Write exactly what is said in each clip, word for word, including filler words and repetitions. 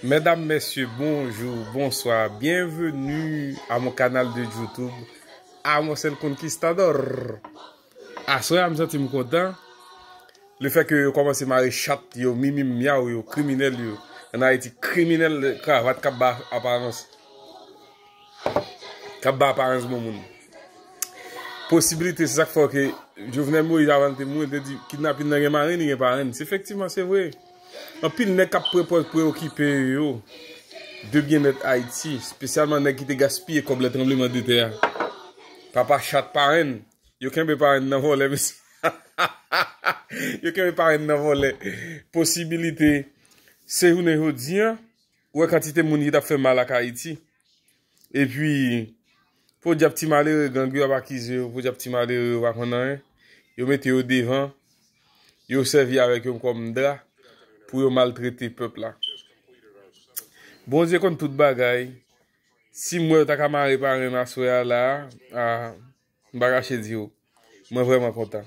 Mesdames, messieurs, bonjour, bonsoir, bienvenue à mon canal de YouTube, Amosel Conquistador. Aswè a, m santi m kontan. Le fè ke yo kòmanse mare chat yo, mimi myaw yo, kriminèl yo. Ann Ayiti, kriminèl kravat k ap ba aparans. K ap ba aparans bon moun. Posibilite, se sa k fè ke Jovenel Moïse, avan l te mouri, te di kidnapin nan gen marenn, li gen parenn. Se efektivman, se vre. Anpil nèg k ap pre-, pre-, preokipe yo de byennèt Ayiti, espesyalman nèg ki te gaspiye kòb lè tranbleman de tè a. Papa chat parenn, yo kenbe parenn nan vòlè, mesye. Yo kenbe parenn nan vòlè. Posibilite, se jounen jodi a, ou wè kantite moun ki t ap fè mal ak Ayiti. Epi, podyab ti malere, gang yo ap akize yo, podyab ti malere yo pa konn anyen. Yo mete yo devan, yo sèvi avèk yo kòm dra pou yo maltrete pèp la. Bondye konn tout bagay. Si m wè yo ta ka mare parenn aswè a la a, m pa kache di w, mwen vrèman kontan.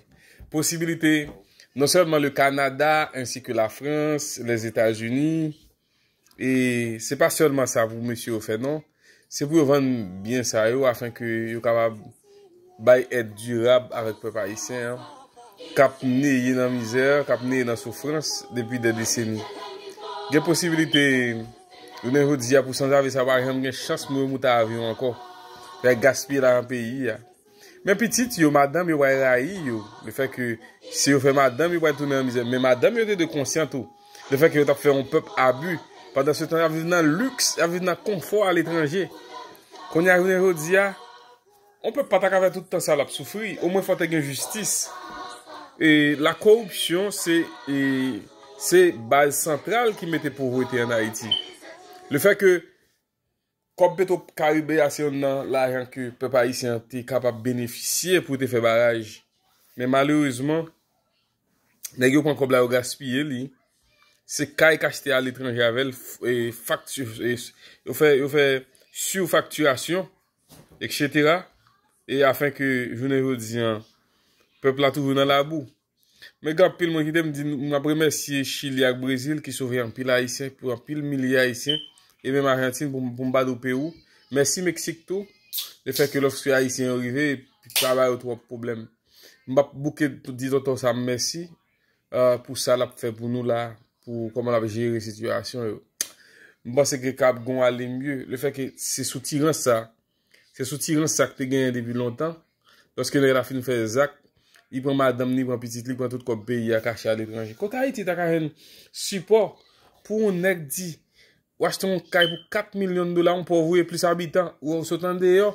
Posibilite, non sèlman le Canada, ainsi que la France, les États-Unis, e se pa sèlman sa pou mesye yo fè, non. Se pou yo vann byen sa yo, afin ke yo kapab bay èd dirab avèk pèp ayisyen an, k ap neye nan mizè, k ap neye nan soufrans depi dè deseni. Gen posibilite, jounen jodi a, pou sanzave sa pa janm gen chans pou yo moute avyon ankò. Fè gaspiye lajan peyi a. Men pitit yo, madanm yo pral rayi yo. Le fè ke si yo fè madanm yo pral tounen nan mizè. Men madanm yo te dwe konsyan tou. Le fè ke yo t ap fè yon pèp abi. Pandan se tan, y ap viv nan liks, y ap viv nan konfò aletranje. Kounye a, jounen jodi a, yon pèp pa ta ka fè tout tan sa l ap soufri. Omwen fò te gen jistis. E la koripsyon, se, e, se baz santral ki mete povrete ann Ayiti. Le fè ke kòb Petro Caribe a se yonn nan lajan ke pèp ayisyen an te kapab benefisye pou te fè baraj. Men malerezman, nèg yo pran kòb la, yo gaspiye li. Se kay k achte aletranje avè l, f-, e, fakti-, e, yo fè, yo fè sifaktirasyon, etsetera. E afin ke jounen jodi a, pèp la toujou nan labou. Men gen anpil moun ki te m di, m ap remèsye Chili ak Brezil ki sove anpil Ayisyen, pou anpil milye Ayisyen, e menm Ajantin, pou, pou m pa di w Pewou. Mèsi Meksik tou, le fè ke lòske Ayisyen yo rive, pa ba yo twòp pwoblèm. M p ap bouke di Tòtò Sam mèsi, euh, pou sa l ap fè pou nou la, pou kòman l ap jere sitiyasyon yo. M panse ke k ap gon ale mye, le fè ke se soutirans sa, Se soutirans sa k te genyen depi lontan. Lòske nèg la fin fè zak, li pran madanm, li pran pitit, li pran tout kòb peyi a kache aletranje. Kote Ayiti ta ka jwenn sipò pou yon nèg di, w achte yon kay pou kat milyon dola, yon pòv ou ye plis abitan, ou sot andeyò,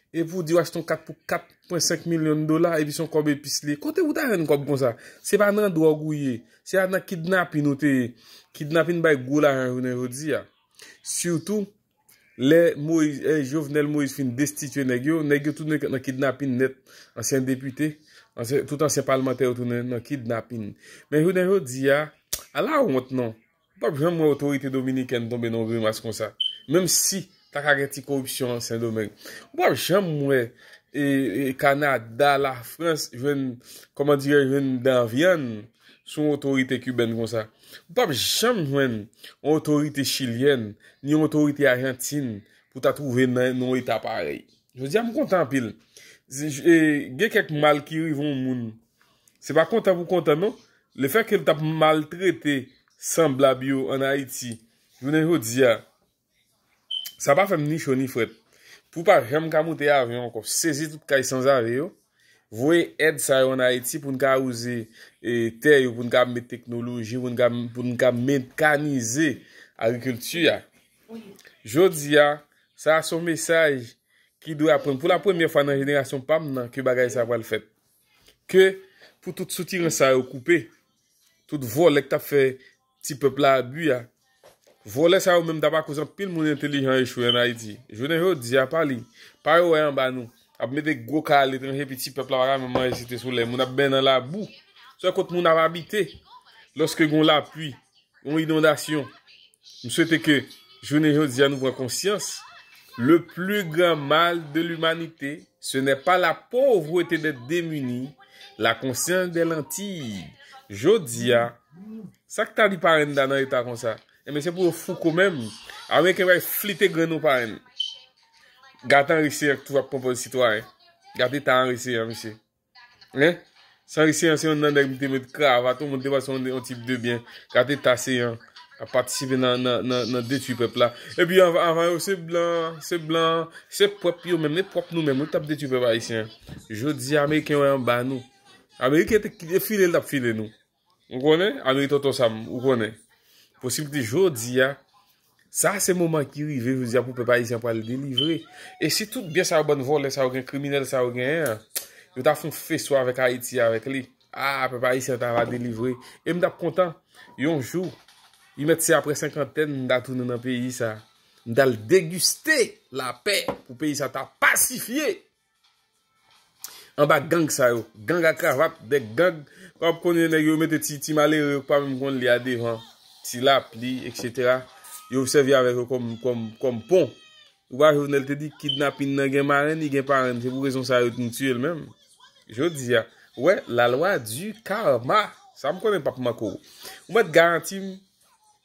epi w di w achte yon kat pou kat pwen senk milyon dola, epi se yon kòb epis li ye. Kote ou ta jwenn kòb konsa? Se pa nan dwòg ou ye, se pa nan kidnapin ou te ye. Kidnapin bay gwo lajan jounen jodi a. Sitou, lè Moïse, eh, Jovenel Moïse fin destitye nèg yo, nèg yo tounen nan kidnapin nèt. Ansyen depite, ansyen, tout ansyen palmantè yo tounen nan kidnapin. Men jounen jodi a, ala wont non. Ou p ap janm wè otorite dominikèn tonbe nan yon grimas konsa. Menm si ta ka gen ti koripsyon an Sendomeng. Ou p ap janm wè, e, e, Kanada, Lafrans, jwenn, kòman dirè, jwenn dan vyann sou yon otorite kibèn konsa. Ou p ap janm jwenn yon otorite chilyèn, ni yon otorite ajantin pou ta twouve nan, nan yon eta parèy. Jodi a, m kontan anpil. Se, e, gen kèk mal ki rive yon moun. Se pa kontan pou kontan, non. Le fè ke l t ap maltrete sanblab yo ann Ayiti, jounen jodi a, sa pa fè m ni cho ni frèt. Pou pa janm ka moute avyon ankò, sezi tout kay sanzave yo, voye èd sa yo ann Ayiti pou n ka wouze, e, tè yo, pou n ka met teknoloji, pou n ka, pou n ka mekanize agrikilti a. Jodi a, sa a se yon mesaj ki dwe aprann pou la premyè fwa nan jenerasyon pa m nan ke bagay sa a pral fèt. Ke pou tout soutirans sa yo koupe, tout vòlè k t ap fè ti pèp la abi a. Vòlè sa yo menm t ap akoz anpil moun entelijan echwe ann Ayiti. Jounen jodi a, pa li, pa yo wè anba nou, ap mete gwo kay aletranje, epi ti pèp la pa ka menm manje site solèy. Moun ap benyen nan labou. Se kot moun ap abite lòske gon lapli, yon inondasyon. M swete ke jounen jodi a nou pran konsyans. Le plus grand mal de l'humanité, ce n'est pas la pauvreté d'être démuni, la conscience des lentilles. Jodi a, sa k ta di parenn ta nan eta konsa? Ebyen, se pou yo fouko menm. Ameriken va flite grenn ou pa enn. Gade Anri Seyan ki toujou ap pran pòz sitwayen. Gade ta Anri Seyan, misye. Hein? San Anri Seyan se yon nan nèg m te met kravat, yon moun te panse yon, yon tip de byen. Gade ta Seyan ap patisipe nan, nan, nan, nan detwi pèp la. Epi anvan, anvan yo, se blan, se blan, se pwòp yo menm, se pwòp nou menm, nou t ap detwi pèp ayisyen. Jodi a, Ameriken yo anba nou. Ameriken te file l t ap file nou. Ou konnen? Ameriken tonton Sam, ou konnen. Posiblite jodi a, sa se moman ki rive jodi a pou pèp ayisyen pral delivre. E si tout byen sa yo bann vòlè sa yo gen, kriminèl sa yo genyen an, yo ta fè yon feswa avèk Ayiti avèk li, a, pèp ayisyen ta va delivre. E m t ap kontan, yon jou, li mèt se apre senkantèn, m ta tounen nan peyi sa. M t al degiste lapè pou peyi sa ta pasifye. Anba gang sa yo, gang a kravat, de gang, w ap konnen nèg yo mete ti, ti malere yo k pa menm konn li a devan, ti lapli, etsetera. Yo sèvi avèk yo kòm, kòm, kòm pon. Ou pa Jovenel te di, kidnapin nan gen marenn, li gen parenn, se pou rezon sa yo nou tiye l menm. Jodi a, wè, la loi du karma, sa m konnen p ap manke w. Ou mèt garanti m,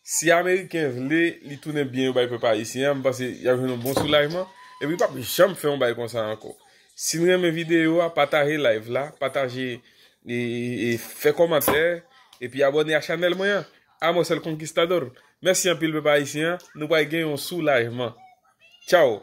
si Ameriken vle li tounen byen yo bay pèp ayisyen an, m panse y ap jwenn yon bon soulajman. Epi p ap janm fè yon bagay konsa ankò. Si n renmen videyo a, pataje live la, pataje e, e, e fè kòmantè, epi abòne a chanèl mwen an, Amos El Conquistador. Mèsi anpil pèp ayisyen an, nou pral gen yon soulajman. Tchao!